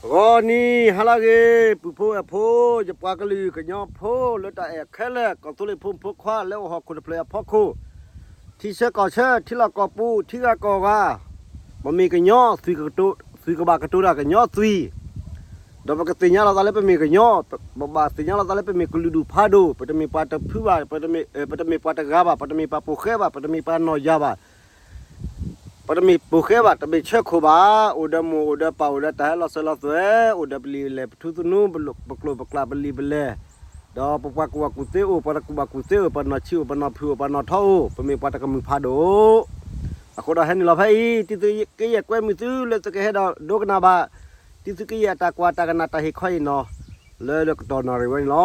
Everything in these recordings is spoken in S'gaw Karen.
ဂီၤနံၤဟါလၢအဂ့ၤ ပုၢ်ဖိဝဲၢ်ဖိ, ယပှၤကလုာ်ကညီဖိလၢတၢ်အဲၣ်ခဲလၢာ် ကီၢ်သူလ့ၤဖိမုၣ်ဖိခွါလၢအိၣ်ဟီၣ်ခိၣ်တဖျၢၣ်အဖီခိၣ်, ထံဆၢကီၢ်ဆၢ ထံလီၢ်ကီၢ်ပူၤ ထံဂၤကီၢ်ဂၤ, ပမ့ၢ်ကညီ သုးကဘၣ်ကတိၤတၢ်ကညီသွံၣ်, ဒီးပကသ့ၣ်ညါလီၤသးလၢပမ့ၢ်ကညီ, ပဘၣ်သ့ၣ်ညါလီၤသးလၢပမ့ၢ်ကလုာ်ဒူၣ်ဖးဒိၣ်, ပတမ့ၢ်ပှၤတဖုဘၣ်, ပတမ့ၢ်ပှၤတဂၤဘၣ်, ပတမ့ၢ်ပှၤပိာ်ဃဲဘၣ်, ပတမ့ၢ်ပှၤနီၢ်ယၤဘၣ် ပတမ့ၢ်ပိာ်ဃဲဘၣ်, တမ့ၢ်ဆၢခိၣ်ဘၣ်, အိၣ်ဒီးမိၢ်အိၣ်ဒီးပၢ် အိၣ်ဒီးတၢ်ဟဲလီၤစၢၤလီၤသွဲၣ်, အိၣ်ဒီးပလံာ်ပလဲၢ်ပထူသနူ ပကျိာ်ပကျါပလံာ်ပလဲၢ်, ဒီးပပှၤကူၣ်ဘၣ်ကူၣ်သ့အိၣ်, ပှၤတကူၣ်ဘၣ်ကူၣ်သ့အိၣ်, ပနီၢ်ဆံးအိၣ်, ပနီၢ်ဖုၣ်အိၣ်, ပနီၢ်ထီအိၣ်, ပမ့ၢ်ပှၤတကမုာ်ဖးဒိၣ်. အဃိဒီးဟဲနုာ်လီၤဖဲအံၤ တံသုးက့ယဲၢ်ကွဲမုာ်သုလၢသုကဟဲဒီးဒိကနၣ်ဘၣ် တံသုးက့ယဲၢ်အတၢ်ကွၢ်တၢ်ကနၣ်တၢ်ဟ့ၣ်ခီအံၤနီၤ လၢလၢကတီၢ်နၣ်ရံၣ်ဝဲန့ၣ်လီၤ.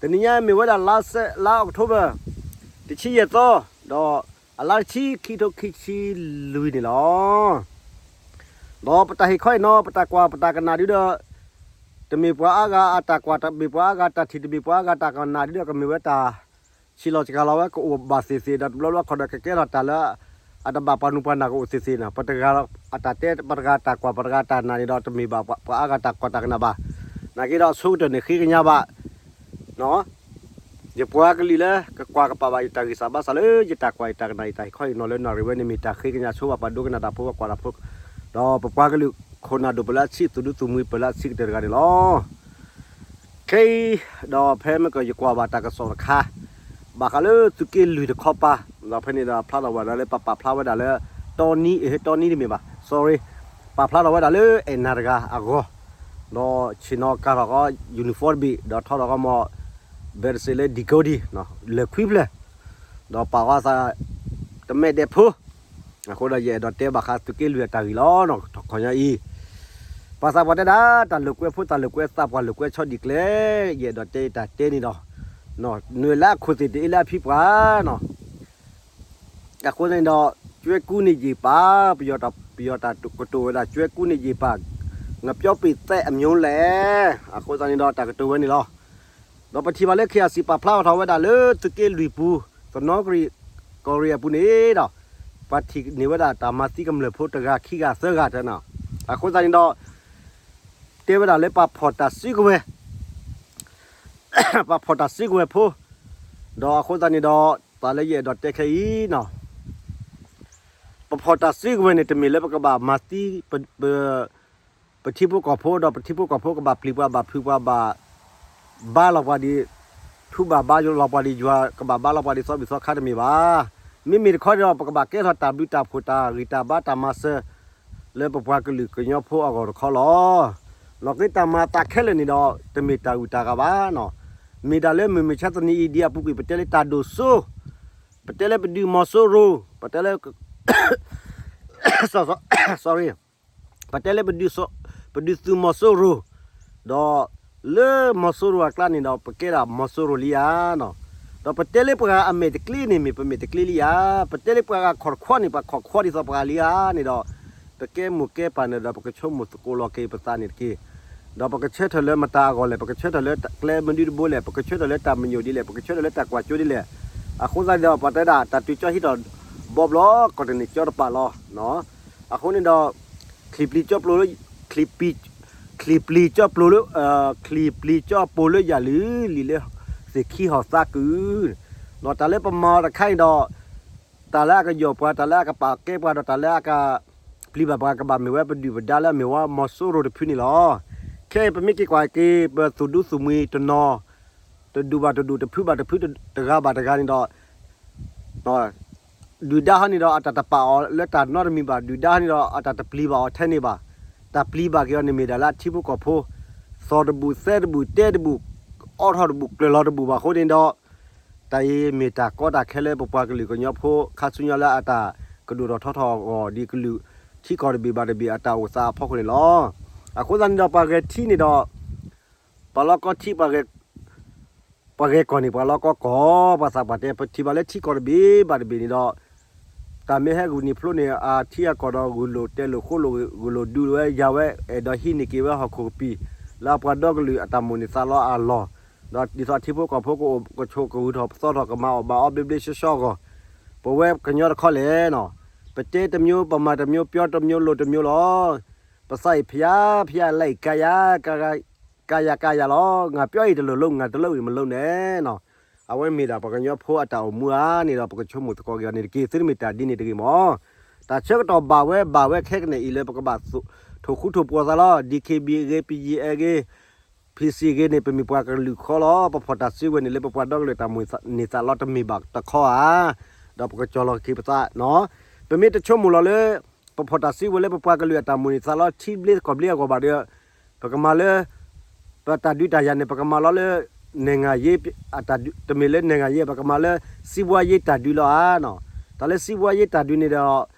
တနံၤညါမ့ၢ်ဝဲဒၣ် လါစဲး လါအီးကထိဘၢၣ် တဆံယဲၢ်သီ, ဒီးအလါတဆံ ခံကထိခံဆံလွံၢ်န့ၣ်လီၤ. ဒီးပတၢ်ဟ့ၣ်ခီအံၤနီၤ ပတၢ်ကွၢ်ပတၢ်ကနၣ်ဒုဒီး တမ့ၢ်ပှၤအါဂၤအတၢ်ကွၢ်, တမ့ၢ်ပှၤအါဂၤတၢ်ထံၣ်, တမ့ၢ်ပှၤအါဂၤတၢ်ကနၣ်ဒုဒီး ကမ့ၢ်ဝဲတၢ် ဆံးလီၤစှၤလီၤဝဲ ကအိၣ်ဘၣ်သ့ၣ်သ့ၣ် ဒီးတဘျီဘျီခီဒီးကကဲထီၣ်တၢ်လၢ အတဘၣ်ပှၤနူၤပှၤနၢ်ကအိၣ်သ့ၣ်သ့ၣ်န့ၣ် ပတဂၤအတၢ်တဲ ပတဂၤတၢ်ကွၢ် ပတဂၤတၢ်နာ်န့ၣ်ဒီး တမ့ၢ်ဘၣ်ပှၤအါဂၤတၢ်ကွၢ်တၢ်ကနၣ်ဘၣ်. နာ်က့ဒီးအဆိကတၢၢ်န့ၣ် ဃ့ကညးဘၣ် ယပှၤကလုာ်လၢကကွၢ်ကပာ်ဘၣ်ယတၢ်ဂံၢ်စၢ်ဘါစၢ်လၢယတၢ်ကွၢ်ယတၢ်ကနၣ်ယတၢ်ဟ့ၣ်ခီအံၤနီၤ လၢနၣ်ရံၣ်ဝဲန့ၣ် မ့ၢ်တၢ်ဃ့ကညးဆိဘၣ်ပှၤဒိကနၣ်တၢ်ဖိပှၤကွၢ်တၢ်ဖိ, ဒီးပပှၤကလုာ်ခိၣ်နၢ်ဒိၣ်ပလၢအဆံးသူၣ်ဒူသူၣ်မှံပလၢအဆံးကတၢၢ်တဂၤန့ၣ်လီၤ. ခဲအံၤ ဒီးဖဲမ့ၢ်ကယကွၢ်ဘၣ်တၢ်ကစီၣ်တခါ ဘၣ်ဃးလၢသုးက့လွံၢ်တခီပၤ, ဒီးဖဲန့ၣ်ဒီး ဖျါထီၣ်ဝဲဒၣ်လၢပပာ်ဖျါဝဲဒၣ်လၢ တီနံ, တီနံတမ့ၢ်ဘၣ် sorry, ပာ်ဖျါထီၣ်ဝဲဒၣ်လၢအဲၣ်နၤတဂၤအဂီၢ်, ဒီးဆ့ၣ်နီၤကၤထီၣ်ဃီ uniform တဘ့ၣ် ဒီးထီထီၣ်ဃီမီၢ် ဘဲးတစ့းလၢ ဒံကိဒံ လၢာ်ခွံဖျၢၣ်, ဒီးပာ်ဃီသး တမဲာ်ဒဲးဖိ အဃိဒီးယအဲၣ်ဒိးတဲဘၣ်ဃးသုးက့လွံၢ်အတၢ်ဂ့ၢ်လီၤ. ခီညါအံၤ ပှၤသးပှၢ်တဲဒၣ် တၢ်လိာ်ကွဲဖိ တၢ်လိာ်ကွဲသးပှၢ်လိာ်ကွဲဆီဒံၣ်ကျဲ, ယအဲၣ်ဒိးတဲတၢ်တဲန့ၣ်ဒီး နွဲၣ်လၢအခိၣ်သ့ၣ်တအ့လၢအဖံပှၤနီၤ. အဃိသတးန့ၣ်ဒီး ကၠွဲကူန့ၢ်ယ့ၢ်ပၢ်, ပယီၤတၢ်ကတိၤဝဲဒၣ် ကၠွဲကူန့ၢ်ယ့ၢ်ပၢ်, ငပြောပိတ်သက်အမျိုးလဲၣ်. အဃိသတးန့ၣ်ဒီး တၢ်ကတိၤဝဲန့ၣ်လီၤ. ဒီးပထံၣ်ဘၣ်လၢ ခ့ၣ်အၣ်စံၣ် ပာ်ဖျါအီၤထီၣ်ဝဲဒၣ်လၢသုးက့လွံၢ်ပူၤ သနီကရံၣ် ကီၢ်ရ့ၣ်အပူၤန့ၣ်ဒီး ပှၤထံၣ်န့ၢ်ဝဲဒၣ်တၢ်မၤသံကမျၢၢ်ဖိတဂၤခံဂၤသၢဂၤတနီၤ. အဃိသတးန့ၣ်ဒီး တဲဝဲဒၣ်လၢပှၤဖီၣ်တၢ်စုကဝဲၤ ပှၤဖီၣ်တၢ်စုကဝဲၤဖိ, ဒီးအဃိသတးန့ၣ်ဒီး တၢ်လၢယအဲၣ်ဒိးတဲခဲအံၤနီၤ ပဖီၣ်တၢ်စုကဝဲၤန့ၣ် တမ့ၢ်လၢပကဘၣ်မၤသံ ပ ပထံဖိကီၢ်ဖိဒီး ပထံဖိကီၢ်ဖိကဘၣ်ပျံၤပှၤဘၣ်ဖုးပှၤဘၣ် ဘါလီၤပှၤဒ် ထူဘၣ်ဘါလီၤပှၤဒ်ယွၤ ကဘၣ်ဘါလီၤပှၤဒ်သီဘံၣ်သီခါတမ့ၢ်ဘၣ်. မ့မ့ၢ်တခီဒီး ပကဘၣ်ကဲထီၣ်တၢ်ဘျုးတၢ်ဖှိၣ်တၢ်ဂံၢ်တၢ်ဘါတၢ်မၤစၢၤ လၢပပှၤကလုာ်ကညီဖိအဂီၢ်တခီလီၤ. လီၤက့တၢ်မၤသးခဲလၢာ်န့ၣ်ဒီး တမ့ၢ်တၢ်ဂုၤတၢ်ဂၤဘၣ်နီၤ. မ့ၢ်ဒၣ်လၢမုၢ်မဆါတနံၤအံၤဒ်အပူၤကွံာ် ပတဲလၢတၢ်ဒိၣ်စိ ပတဲလၢပဒုးမီၤစိရိၤ ပတဲလၢ sorry ပတဲလၢ ပဒုးသုးမီၤစိရိၤ ဒီးလၢမီၤစိရိၤအကျါန့ၣ်ဒီး ပကဲဒၣ်မီၤစိရိၤအကျါန့ၣ်ဒီး ပကဲဒၣ်မီၤစိရိၤလံဧါနီၤ. ဒီးပတဲလၢပှၤဂၤအမဲာ်တကျ့န့ၣ် မ့ၢ်ပမဲာ်တကျ့လံဧါ, ပတဲလၢပှၤဂၤခီၣ်တခွီန့ၣ် ပှၤခီၣ်တခွီဒ်သိးပှၤလံဧါန့ၣ်ဒီး ပကဲမိၢ်ကဲပၢ်န့ၣ်ဒီး ပကဆိကမိၣ်သကိးလီၤက့ၤပသးန့ၣ်တက့ၢ်. ဒီးပကဆၢထၢၣ်လၢမတၤအဂီၢ်လဲၣ်, ပကဆၢထၢၣ်လၢကျဲမနုၤတဘိလဲၣ်, ပကဆၢထၢၣ်လၢတၢ်မညိၣ်ဒ်လဲၣ်, ပကဆၢထၢၣ်လၢတၢ်ကွၢ်စိဒ်လဲၣ်. အဃိသတးဒီး ပှၤတဲဒၣ် တၢ်တုၤကၠီဟံးထီၣ်ဘီဘျီ ကီၢ်တန့ၢ်ကၠီတပာ်လီၤ. အဃိန့ၣ်ဒီး ချံပျံၤကၠီပျိလၢ ချံပျံၤ ချံပျံၤကၠီပျိလၢ ချံပျံၤကၠီပျိလၢယၤလံၤ လံာ်လၢသ့ၣ်ခံဟီၣ်သါကုၢ်, ဒီးတၢ်လၢပမၤအီၤတခါအံၤဒီး တၢ်လၢအကယီၣ်ပှၤ တၢ်လၢအကပာ်ကဲပှၤ ဒီးတၢ်လၢအကပျံၤဘၣ်ပှၤ ကဘၣ်မ့ၢ်ဝဲပဒုၣ်ပဒါလၢအမ့ၢ်ဝဲမီၤစိရိၤတဖုန့ၣ်လီၤ. ခဲအံၤပမ့ၢ်က့ၤကွၢ်က့ၤ ပသူၣ်ဒူသူၣ်မှံတနီၤ တဒူၣ်ဘၣ်တဒူၣ် တဖုဘၣ်တဖု တဂၤဘၣ်တဂၤန့ၣ်ဒီး ဒုၣ်ဒါဟီန့ၣ်ဒီး အတၢ်တပာ်အီၤလၢတၢ်နီတမံၤဘၣ်, ဒုၣ်ဒါဟီန့ၣ်ဒီး အတၢ်တပျံၤဘၣ်အီၤထဲန့ၣ်ဘၣ်. တၢ်ပျံၤဘၣ်က့ၤအီၤန့ၣ်မ့ၢ်ဒၣ်လၢအထံဖိကီၢ်ဖိ သီၣ်တဘူၣ် သဲတဘူၣ် တဲတဘူၣ် အီထီၣ်တဘူၣ် ကျၢၤလီၤတဘူၣ်ဘၣ်အဃိန့ၣ်ဒီး တၢ်အံၤမ့ၢ်တၢ်ကီတၢ်ခဲလၢပပှၤကလုာ်ကညီဖိ ခါဆူညါလၢအတၢ်ကဒိၣ်ထီၣ်ထီထီၣ်အဂီၢ် ဒ်ကလုာ်ထံကီၢ်တဘ့ၣ်ဘၣ်တဘ့ၣ်အတၢ်အိၣ်သးအဖီခိၣ်န့ၣ်လီၤ. အဃိသတးန့ၣ်ဒီး ပှၤဂဲၤထံန့ၣ်ဒီး ပှၤလီၢ်ကီထံ ပှၤဂဲၤကီၢ်န့ၣ် ပှၤလီၢ်ကီကီၢ် ပှၤသးပှၢ်တဲ ပထံၣ်ဘၣ်လၢထံကီၢ်တဘ့ၣ်ဘၣ်တဘ့ၣ်န့ၣ်ဒီး တၢ်မ့ၢ်ဟဲဂုာ်န့ၢ်ဖျိန့ၣ် အထံအကီၢ်ဒီး ဂုာ်လိာ်တဲလိာ်ဃိလိာ် ဂုာ်လိာ်ဒုးဝဲယၤဝဲ အဲၣ်ဒိးဟံးန့ၢ်က့ၤဝဲဟီၣ်ခိၣ်ကပံာ် လၢအပှၤဒီကလုာ်အတၢ်မိၣ်န့ၢ်သးလီအလီၢ်, ဒီးဒ်သိးအထံဖိကီၢ်ဖိကအိၣ်ကဆိးကဂုာ်ထီၣ်ပသီထီၣ် ကမၤအီၣ်ဘၣ်အီၤဘျ့ဘျ့ဆှီဆှီအဂီၢ်, ပဝဲကညီတခီလဲၣ်နီၤ, ပတဲတမျိုး ပမၤတမျိုး ပြောတမျိုး လုပ်တမျိုးလီၤ. ပသးအံၤဖျါဖျါ လၢအံၤကါယၤ ကါယၤကါယၤလီၤ. ငါပျီအံၤတလိၣ်လိၣ် ငါတလိၣ်အံၤမလိၣ်န့ၣ်နီၤ. အဝဲမ့ၢ်ဒၣ်ပှၤကညီဖိအတၢ်အိၣ်မူဧါန့ၣ်ဒီး ပကဆိကမိၣ်သကိးက့ၤအီၤန့ၣ်တက့ၢ်. သုတမ့ၢ်တၢ်ဒ်န့ၣ်တဂ့ၤမၢ်. တၢ်ဆၢကတီၢ်ဘၣ်ဝဲဘၣ်ဝဲခဲကနံၣ်အံၤလၢပကဘၣ်ထိၣ်ဃူထိၣ်ဖိးသးလီၤ. ဒီး ခ့ဘံၣ် အဂ့ၤ, ပယံၤ အဂ့ၤ, ဖံစံၣ် အဂ့ၤန့ၣ် ပမ့ၢ်ပှၤကလုာ်ခီလီၤ. ပဖီၣ်တၢ်စုကဝဲၤန့ၣ်လၢပပှၤဒီကလုာ်အတၢ်မိၣ်န့ၢ်သးလီတမ့ၢ်ဘၣ်တခီဧါ. ဒီးပကကၠီၤလီၤက့ၤပသးနီၤ. ပမ့ၢ်တဆိကမိၣ်လီၤလၢ ပဖီၣ်တၢ်စုကဝဲၤလၢပပှၤကလုာ်အတၢ်မိၣ်န့ၢ်သးလီထံဘျ့သကိးဘျ့အဂီၢ်ဘၣ်ဒီး ပကမၤလၢ ပတၢ်ဒုးတၢ်ယၤန့ၣ် ပကမၤလီၤလၢ နဲၣ်ငၤယ့ တမ့ၢ်လၢနဲၣ်ငၤယ့ ပကမၤလၢ စံးဘှါယ့တၢ်ဒုးလီၤဧါ. တၢ်လၢစံးဘှါယ့တၢ်ဒုးန့ၣ်ဒီး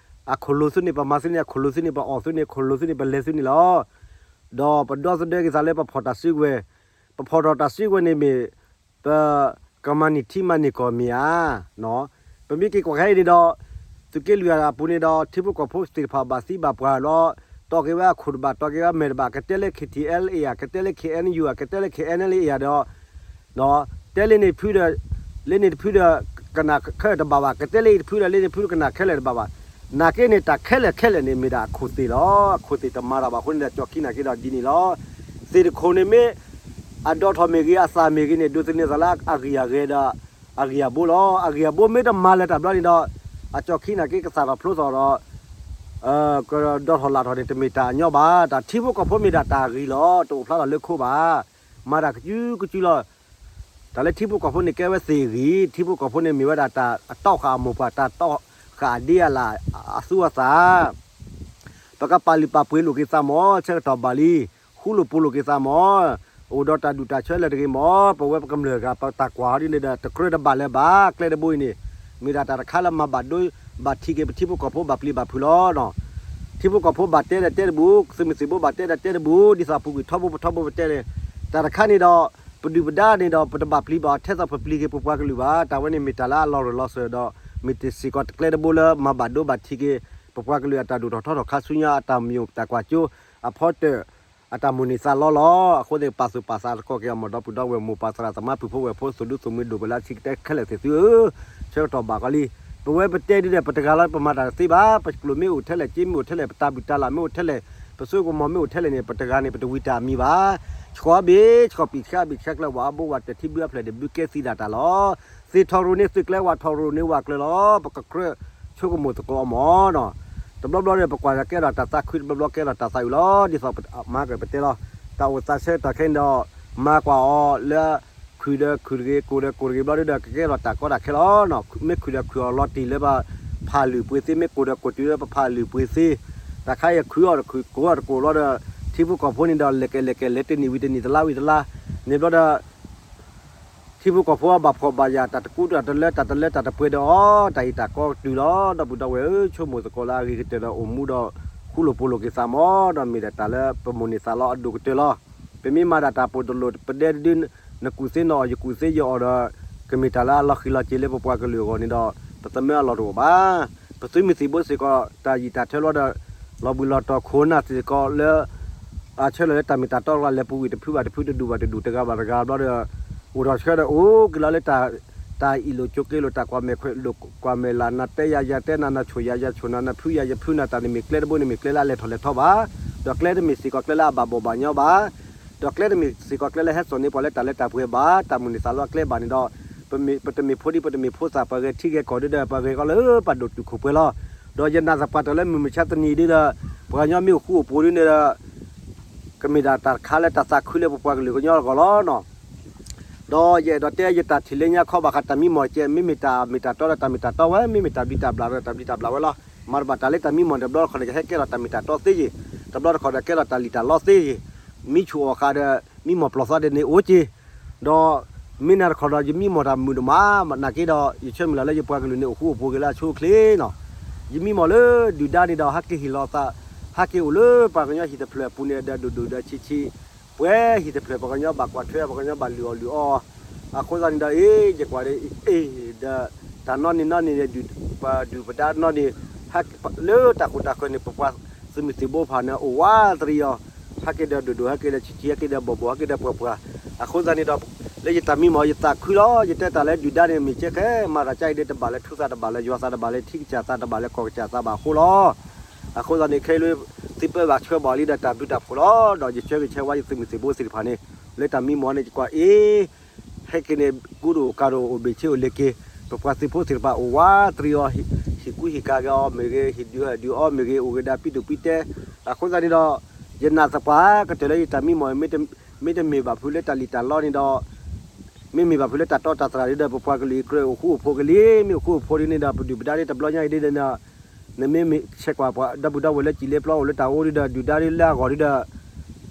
အခိၣ်လိာ်သုန့ၣ် ပမၤသုန့ၣ် အခိၣ်လိာ်သုန့ၣ် ပအီၣ်သုန့ၣ် အခိၣ်လိာ်သုန့ၣ် ပလဲၤသုန့ၣ်လီၤ. ဒီးပဒီသဒၢက့ၤသးလၢပဖီၣ်တၢ်စုကဝဲၤ, ပဖီၣ်ထီၣ်တၢ်စုကဝဲၤန့ၣ်မ့ၢ် ပကမၤန့ၢ်ထံမၤန့ၢ်ကီၢ်မ့ၢ်ဧါ. ပမ့ၢ်က့ၤကွၢ်ခဲအံၤန့ၣ်ဒီး သုးက့လွံၢ်အပူၤန့ၣ်ဒီး ထံဖိကီၢ်ဖိသ့ၣ်တဖၣ်ဘၣ်သံဘၣ်ပှၢ်လီၤ. တီၢ်က့ၤဝဲအခိၣ်တဘၣ် တီၢ်က့ၤဝဲအမဲာ်တဘၣ် ကတဲလၢ KTLA ဧါ ကတဲလၢ KNU ဧါ ကတဲလၢ KNLA ဧါဒီး တဲလၢန့ၣ်တဖုဒီး လၢန့ၣ်တဖုဒီး ကနၣ်ခဲလၢာ်တဘၣ်ဘၣ် ကတဲလၢအံၤတဖုဒီး လၢန့ၣ်တဖုကနၣ်ခဲလၢာ်တဘၣ်ဘၣ်. နာ်က့န့ၣ် တၢ်ခဲလၢာ်ခဲလၢာ်န့ၣ် မ့ၢ်ဒၣ်အခိၣ်သ့ၣ်လီၤ. အခိၣ်သ့ၣ်တမၤတၢ်ဘၣ်အဃိန့ၣ်ဒီး ကၠီၣ်ခံနာ်က့ဒီးဒ်န့ၣ်လီၤ. သ့ၣ်တခိၣ်န့ၣ်မ့ၢ် အဒိးထီၣ်မ့ၢ်ဂ့ၤ အသၣ်မ့ၢ်ဂ့ၤန့ၣ် ဒိးသန့ၤသးလၢအဂံၢ်အဂဲၤဒီး အဂံၢ်အဘိလီၤ. အဂံၢ်အဘိမ့ၢ်တမၤလၢၤတၢ်ဘျီန့ၣ်ဒီး အကၠီၣ်ခံနာ်က့ကသၣ်ထီၣ်ဖျိသီၣ်ဒီး ကဒိးထီၣ်လၢ်ထီၣ်န့ၣ် တမ့ၢ်တၢ်အညီဘၣ်. တၢ်ထံဖိကီၢ်ဖိမ့ၢ်ဒၣ်တၢ်အဂံၢ်လီၤ. တအိၣ်ဖျါထီၣ်လၢခိဘၣ်. မၤတၢ်ကစုကစုလီၤ. တၢ်လၢထံဖိကီၢ်ဖိန့ၣ်ကဲဝဲသ့ၣ်အဂံၢ်, ထံဖိကီၢ်ဖိန့ၣ်မ့ၢ်ဝဲဒၣ်တၢ် အတီၢ်ဃာ်အမိၢ်ပှၢ် တၢ်တီၢ်ဃာ်အဒ့အလၣ် အသူအသၣ် ပကပာ်လုၢ်ပာ်ပှ့ၤလိာ်က့ၤသးမၢ်, ဆၢကတီၢ်ဘၣ်လံ, ဃူလိာ်ဖိးလိာ်က့ၤသးမၢ်, အိၣ်ဒီးတၢ်ဒူၣ်တၢ်ဆၢလၢာ်တဂ့ၤမၢ်, ပဝဲပကမျၢၢ်ဂၤ ပတၢ်ကွၢ်ဟီဒ်န့ၣ်ဒီး တကြၢးတဘၣ်လၢၤဘၣ်, ကျဲတဘိအံၤန့ၣ် မ့ၢ်ဒၣ်တၢ်တခါလၢမၤဘၣ်ဒိဘၣ်ထံးက့ၤ ပထံဖိကီၢ်ဖိဘၣ်ပျံၤဘၣ်ဖုးလီၤ. ထံဖိကီၢ်ဖိဘၣ်တဲဒီးတဲတဘူၣ်, သုးမုၢ်သံၣ်ဘိဘၣ်တဲဒီးတဲတဘူၣ်, ဒ်သိးပူၤကွံာ်ထီဘိပထီဘိပတဲန့ၣ်, တၢ်တခါန့ၣ်ဒီး ပဒုၣ်ပဒါန့ၣ်ဒီး ပတဘၣ်ပျံၤဘၣ်အီၤထဲသိးပပျံၤက့ၤပပှၤကလုာ်ဘၣ်, တၢ်ဝဲန့ၣ်မ့ၢ်တၢ်လၢအလီၤရၢၢ်လီၤစၢၤဒီး မ့ၢ်တစ့ၢ်ကီးတကျဲတဘိလၢမၤဘၣ်ဒိဘၣ်ထံးက့ၤ ပပှၤကလုာ်အတၢ်ဒိၣ်ထီၣ်ထီထီၣ်ခါဆူညါအတၢ်မံၤတၢ်ကွၢ်စိ အဖီတၢၣ် အတၢ်မိၣ်န့ၢ်သးလီလီၤ. အဃိသတး ပာ်သူၣ်ပာ်သးသကိးက့ၤအီၤ မ့ၢ်ဒီပုၢ်ဒီဝဲၢ်မိၢ်ပၢ်သရၣ်သမါပုၢ်ဖိဝဲၢ်ဖိ သုးဒူသုးမုၢ်ဒိၣ်ပှၤလၢအဆံးကတၢၢ်ခဲလၢာ်သ့ၣ်သုဧၢ, ဆၢကတီၢ်ဘၣ်ဃီလံ. ပဝဲပတဲဒ်ဒီး ပတဂၤလီၤ ပမၤတၢ်တသ့ဘၣ်, ပကျိာ်မ့ၢ်အိၣ်ထဲလဲၣ်, စ့မ့ၢ်အိၣ်ထဲလဲၣ်, ပတၢ်ဘျုးတၢ်လၢ်မ့ၢ်အိၣ်ထဲလဲၣ်, ပစိကမီၤမ့ၢ်အိၣ်ထဲလဲၣ်န့ၣ် ပတဂၤန့ၣ် ပတဝံၤတၢ်အမံၤဘၣ်. ဆှီဘ့ၣ်ဆှီ ပံာ်ဆှါဘ့ၣ်ဆှါကျၢၤ ဝးအဘိဝးတၢၢ် ထံဘျုးအဖျၢၣ်န့ၣ် ဘျုးကဲသံဒၣ်တၢ်လီၤ. သ့ၣ်ထီၣ်ရိၣ်န့ၢ်သုးကျဲ ဝးထီၣ်ရိၣ်န့ၢ်ဝးကျၢၤလီၤ. ပကကြၢးဆိကမိၣ်သကိးအီၤမၢ်နီၤ. တဘျီဘျီဒီး ပကွၢ်ဒီးကဲထီၣ်တၢ်သးခု, တဘျီဘျီကဲထီၣ်တၢ်သးအုးလီၤ. ဒ်သိးပမၤကပတဲလီၤ. တၢ်အိၣ်သးဆၢကတီၢ်ခဲအံၤဒီး မၤကွၢ်အီၤလၢ ခုၣ်ဒီးခုၣ်တဂ့ၤ, ကိၢ်ဒီးကိၢ်တဂ့ၤဘျီဒီး ကကဲထီၣ်တၢ်ကီတၢ်ခဲလီၤ. မ့ၢ်ခုၣ်ဒီးခုၣ်အီၤလီၤတံၢ်လၢပဖးလုၢ်ပှ့ၤသ့, မ့ၢ်ကိၢ်ဒီးကိၢ်တုၤလၢပဖးလုၢ်ပှ့ၤသ့, တၢ်ခါအံၤခုၣ်အီၤတခုၣ် ကိၢ်အီၤတကိၢ်လီၤဒီး ထံဖိကီၢ်ဖိန့ၣ်ဒီး လဲၤကဲလဲၤကဲ လဲၤတနံၣ်ဝံၤတနံၣ် တလါဝံၤတလါန့ၣ်ဘျီဒီး ထံဖိကီၢ်ဖိအဘၣ်ဖှီၣ်ဘၣ်ယာ် တၢ်တကူတၢ်တလၢ တၢ်တလၢတၢ်တပှဲၤဒီးအီၤ တၢ်အံၤတၢ်ကီတုၤလီၤ. ဒီပုၢ်ဒီဝဲၢ်ဧၢ, ဆိကမိၣ်သကိးလၢအဂ့ၤကတၢၢ်ဒီးအိၣ်မူဒီး ဃူလိာ်ဖိးလိာ်က့ၤသးမၢ်ဒီး မ့ၢ်ဒၣ်တၢ်လၢပမိၣ်န့ၢ်သးလီအဒိၣ်ကတၢၢ်လီၤ. ပမ့ၢ်မၤဒၣ်တၢ်ပူၤတလိၣ်ပဒဲတဒု နကူၣ်သ့နအီၣ် ယကူၣ်သ့ယအီၣ်ဒီး ကမ့ၢ်တၢ်လၢအလီၤဃံၤလီၤစ့ၤလၢပပှၤကလုာ်အဂီၢ်န့ၣ်ဒီး ပသမၢအလီၢ်တအိၣ်ဘၣ်. ပသုးမုၢ်သံၣ်ဘိစ့ၢ်ကီး တၢ်ယံာ်တၢ်ထၢလီၤဒီး လီၤဘှံးလီၤတီၤခိၣ်နၢ်စ့ၢ်ကီးလၢ အဆၢလၢာ်လၢတၢ်မ့ၢ်တၢ်တီတဂၤ လဲၤပူၤကွံာ်တဖုဘၣ်တဖု တဒူၣ်ဘၣ်တဒူၣ် တဂၤဘၣ်တဂၤဘျီဒီး အိၣ်ထီၣ်ဆှၢဒီးအိၣ်က့ၤလီၤလၢ တၢ်အ့ၣ်လိာ်ကၠိက့လိာ် တၢ်ကွၢ်မဲာ်ခွဲးလိာ် ကွၢ်မဲာ်လၢ် နၤတဲယၤ ယၤတဲနၤ နၤဆိၣ်ယၤ ယၤဆိၣ်နၤ နဖုယၤ ယဖုနၤ တၢ်န့ၣ်မ့ၢ်ကျဲတဘိန့ၣ် မ့ၢ်ကျဲလၢအလဲၤထီၣ်လဲၤထီဘၣ်, ဒီးကျဲတမ့ၢ်စ့ၢ်ကီးကျဲလၢအဘၣ်ဘီၣ်ဘၣ်ညီဘၣ်, ဒီးကျဲတမ့ၢ်စ့ၢ်ကီးကျဲလၢဟဲစိာ်န့ၢ်ပှၤလၢတၢ်လၢတၢ်ပှဲၤဘၣ်, တၢ်မိၣ်န့ၢ်သးလီအကျဲဘၣ်န့ၣ်ဒီး ပတမ့ၢ်ဖိဒံ ပတမ့ၢ်ဖိသၣ် ပဂဲၤထံဂဲၤကီၢ်ဒ်ဒီး ပဂဲၤကီၢ်လၢပှၤဒိၣ်တုာ်ခိၣ်ပှဲၤလီၤ. ဒီးယနာ်သပှၢ်တၢၢ်လၢမုၢ်မဆါတနံၤဒ်ဒီး ပှၤကညီမ့ၢ်အိၣ်ဃူအိၣ်ဖိးဒ်န့ၣ်ဒီး ကမ့ၢ်ဒၣ်တၢ်တခါလၢတၢ်သးခုလၢပပှၤကလုာ်ကညီအဂီၢ်လီၤနီၤ. ဒီးယအဲၣ်ဒိးတဲယတၢ်ထံၣ်လၢညါခီဘၣ်ဃးတၢ်မံမီၢ်ကဲ မ့မ့ၢ်တၢ်မ့ၢ်တၢ်တီဒီးတၢ်မ့ၢ်တၢ်တီဝဲ မ့မ့ၢ်တၢ်ဘျံးတၢ်ဘျၣ်ဒီးတၢ်ဘျံးတၢ်ဘျၣ်ဝဲလီၤ. မၤတဘၣ်တၢ်လၢတၢ်မံမီၢ်န့ၣ် တဘျီတခီၣ်န့ၣ် ကဟဲကဲထီၣ်တၢ်မ့ၢ်တၢ်တီသ့ယ့ၣ်, တဘျီတခီၣ်ဒီးကဲထီၣ်တၢ်လံၣ်တၢ်လီသ့ယ့ၣ်, မံဆူၣ်အီၣ်ဃာ်ဒီး မံမီၢ်ပျီၢ်သီဒ်န့ၣ်အိၣ်က့ၤ ဒီးမ့ၢ်နၤတခီၣ်ဒီး ယမံမီၢ်တၢ်မုာ်ဒိၣ်မး နာ်က့ဒီး ယဆၢမုၢ်လၢ်လၢယပှၤကလုာ်န့ၣ် အိၣ်ဃူအိၣ်ဖိးက့ၤလၢအဆိအချ့နီၤ. ယမံမီၢ်လၢဒုၣ်ဒါန့ၣ်ဒီး ဟဲက့ၤဟ့ၣ်လီၤသး, ဟဲက့ၤအိၣ်လၢပှၤကညီဟံၣ်တဖျၢၣ်အပူၤန့ၣ်ဒီး ဒိၣ်ဒိၣ်ဒီးဆံးဆံး, ပှဲၤဟံၣ်တဖျၢၣ် ပှၤကညီဘၣ်ကွၢ်ထွဲ ပှၤကညီဘၣ်လုၢ်အီၣ်လုၢ်အီ, အဃိသတးန့ၣ်ဒီး အ့ ယကွၢ်ဒီး အ့ ဒီး တၢ်နီၣ်န့ၣ်နီၣ်န့ၣ် ပဒုၣ်ပဒါနီၣ်န့ၣ် လၢတၢ်ဃိၣ်တၢ်ဃၢၤန့ၣ် ပပှၤသုးမုၢ်သံၣ်ဘိဖၣ်န့ၣ် အိၣ်ဝးတရံးအီၤ, ဟဲက့ၤဒီးဒိၣ်ဒိၣ် ဟဲက့ၤဒီးဆံးဆံး ဟဲက့ၤဒီးဘီၣ်ဘီၣ် ဟဲက့ၤဒီးပှဲၤပှဲၤ, အဃိသတးန့ၣ်ဒီး လၢယတၢ်မံမီၢ် ယသးခုလီၤ. ယတဲတၢ်လၢဒုၣ်ဒါန့ၣ် မ့ၢ်ကဲခဲ မၤတၢ်ကါအံၤဒီး တဘၣ်လၢထူသး တဘၣ်လၢယွၤသး တဘၣ်လၢထံကစၢ်သး တဘၣ်လၢကီၢ်ကစၢ်သးဘၣ်အဃိလီၤ. အဃိသတးန့ၣ် ခဲအံၤလၢ သုပၢဘၣ်ဆှၢဘၣ်လံဒီးတၢ်ဘျုးတၢ်ဖှိၣ်လီၤ. ဒီးယဆၢဂ့ၤဆၢဝါယသုးမုၢ်သံၣ်ဘိသ့ၣ်တဖၣ်န့ၣ် လၢတၢ်မံမီၢ်န့ၣ် ယကွၢ်အ့ၣ် ဟဲက့ၤန့ၣ် ကူဒိၣ်ကၤဒိၣ်အိၣ်ဘ့ၣ်ဆ့အိၣ်လ့ၤက့ၤ, ပပှၤသုးဖိသ့ၣ်တဖၣ်အိၣ်ဝးတရံးအီၤ, ဟ့ၣ်ကူဟ့ၣ်ကၤက့ၤအီၤမ့ၢ်ဂ့ၤ, ဟ့ၣ်ဒုးဟ့ၣ်ဒုးအီၤမ့ၢ်ဂ့ၤ, အိၣ်ဂ့ၤဒၣ်ပံဒိၣ်ပံတဲ, အဃိသတးန့ၣ်ဒီး ယနာ်သပှၢ်ကတၢၢ်လၢယတၢ်မံမီၢ် မ့တမ့ၢ်ဘၣ်ဖုးလၢတၢ်လံၣ်တၢ်လီန့ၣ်ဒီး မ့မ့ၢ်ဘၣ်ဖုးလၢတၢ်တီတၢ်တြၢ်ဒ်ဒီး ပပှၤကလုာ်အံၤကြၢးအိၣ်ဃူအိၣ်ဖိးက့ၤလံ, မ့ၢ်အိၣ်ဃူအိၣ်ဖိးဒ်န့ၣ်ဒီး ပဒုၣ်ပဒါဒ်တဘျီညါအံၤဒ်ဒီး နမ့မ့ၢ်ဆဲးကွၢ်ပှၤဒီပုၢ်ဒီဝဲၢ်လၢစံၣ်လၢပျီအိၣ်လၢတၢ်အိၣ်ဒ်ဒီး ဒုၣ်ဒါဒ်လၢအဂီၢ်ဒ်ဒီး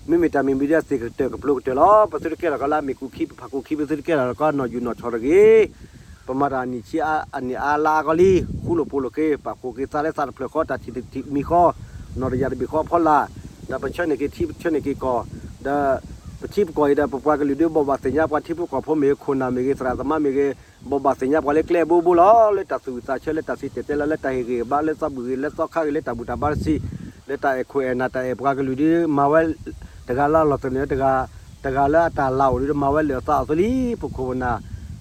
မ့မ့ၢ်တၢ်မံၤမံၤဒ်သ့ၣ်ကတၢၢ်ကပျိကတၢၢ်လီၤ. ပသုတကဲထီၣ်ကီးလၢအမ့ၢ်ကူခံ ပဖးကူခံ ပသုတကဲထီၣ်ကီးနီၢ်ယူၢ်နီၢ်ဆီၣ်တဂ့ၤ ပမၤတၢ်နံၣ်ဆံအနံၣ်အါလါအါကီးလံ, ဃူလိာ်ဖိးလိာ်က့ၤ ပာ်ဃုာ်က့ၤသးလၢသးတဖျၢၣ်ဃီ တၢ်ထံၣ်တထံၣ်မံၤဃီ, နီၢ်တယၢ်တဘ့ၣ်ဃီအဖီလာ်, ဒီးပဆၢန့ၢ်က့ၤထံ ပဆၢန့ၢ်က့ၤကီၢ်, ဒီးပထံပကီၢ်အံၤဒီး ပပှၤကလုာ်ဒ်ဘိးဘၣ်သ့ၣ်ညါပှၤထံဖိကီၢ်ဖိမ့ၢ်ဂ့ၤ ခိၣ်နၢ်မ့ၢ်ဂ့ၤ သရၣ်သမါမ့ၢ်ဂ့ၤ ဘိးဘၣ်သ့ၣ်ညါပှၤလၢကျဲအဘိဘိလီၤ. လၢတၢ်သူၣ်ဝံၣ်သးဆၢ လၢတၢ်စံၣ်တဲၤတဲလီၤ လၢတၢ်ဟ့ၣ်ဂံၢ်ဟ့ၣ်ဘါ လၢသီဘူၣ်ဂ့ၤ လၢသီခါဂ့ၤ လၢတၢ်ဘူၣ်တၢ်ဘါတဆံ လၢတၢ်အဲၣ်ခိၣ်အဲၣ်နၢ် တၢ်အဲၣ်ပှၤကလုာ်ဒ်မၤဝဲ တဂၤလၢအလီၢ်သနၢၣ်တဂၤ, တဂၤလၢအတၢ်လၢ်အိၣ်ဒ်မၤဝဲလၢာ်အသးအီၤသိလံ, ပခိၣ်ပနၢ်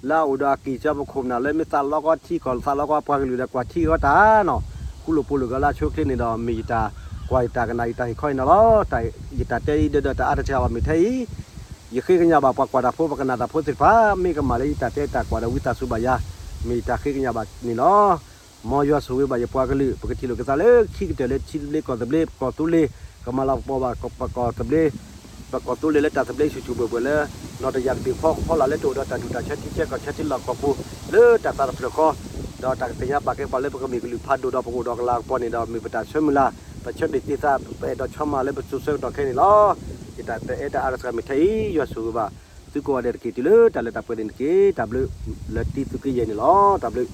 လၢအအိၣ်ဒီးအကံၢ်စၢ ပခိၣ်ပနၢ်လၢမ့ၢ်သးလီကီထံကီၢ် သးလီကီပှၤကလုာ်ဒီးကွၢ်ထံကီၢ်တၢ်နီၤ, ဃူလိာ်ဖိးလိာ်က့ၤလၢအဆိအချ့န့ၣ်ဒီး မ့ၢ်ယတၢ်ကွၢ်ယတၢ်ကနၣ်ယတၢ်ဟ့ၣ်ခီအံၤန့ၣ်လီၤ. ယတၢ်တဲအံၤဒီး တၢ်အါတက့ၢ်ဘၣ်မ့ၢ်ထဲအံၤ ယဃ့ကညးဘၣ်ပှၤကွၢ်တၢ်ဖိ ပှၤကနၣ်တၢ်ဖိသ့ၣ်တဖၣ် မ့ၢ်ကမၣ်လၢယတၢ်တဲတၢ်ကွၢ်ဒီးဝံသးစူၤဘၣ်ယၤ, မ့ၢ်ယတၢ်ဃ့ကညးဘၣ်န့ၣ်လီၤ. မ်ယွၤဆိၣ်ဂ့ၤဘၣ်ယပှၤကလုာ် ပကထံၣ်လိာ်က့ၤသးလၢခံကတၢၢ်လၢထံသဘျ့ကီၢ်သဘျ့ ပကီၢ်သူလ့ၤ, ကမၤလၤကပီၤဘၣ်ပကီၢ်သဘျ့ ပကီၢ်သူလ့ၤလၢတၢ်သဘျ့ဆူၣ်ဆူၣ်ဘှဲၣ်ဘှဲၣ်လၢ နီၢ်တယၢ်တဘ့ၣ်ဃီအဖီလာ် လၢတအိၣ်ဒီးတၢ်ဒူၣ်တၢ်ဆၢထံဆၢကီၢ်ဆၢထံလီၢ်ကီၢ်ပူၤ လၢတၢ်သးတဖျၢၣ်ဃီ, ဒီးတၢ်ကသ့ၣ်ညါပာ်ကဲပှၤလၢပကမ့ၢ်ကလုာ်ဖးဒိၣ်ဒီးပကအိၣ်ဒီးကလၤကပီၤန့ၣ်ဒီး မ့ၢ်ပတၢ်ဆၢမုၢ်လၢ်, ပဆၢဒၣ်တ့ၢ်သး ပအဲၣ်ဒိးဆီမၤလၢပစိၤဆၢကတီၢ်ခဲအံၤန့ၣ်လီၤ. ယတၢ်တအဲၣ်တၢ်အါတစှၤမ့ၢ်ထဲအံၤ ယွၤဆိၣ်ဂ့ၤဘၣ် သုကိးဂၤဒဲးတက့ၢ် တုၤလၢတၢ်လၢတၢ်ပှဲၤန့ၣ်တက့ၢ်. တၢ်ဘျုးလၢတံသုးက့ယဲၢ်န့ၣ်လီၤ. တၢ်ဘျုး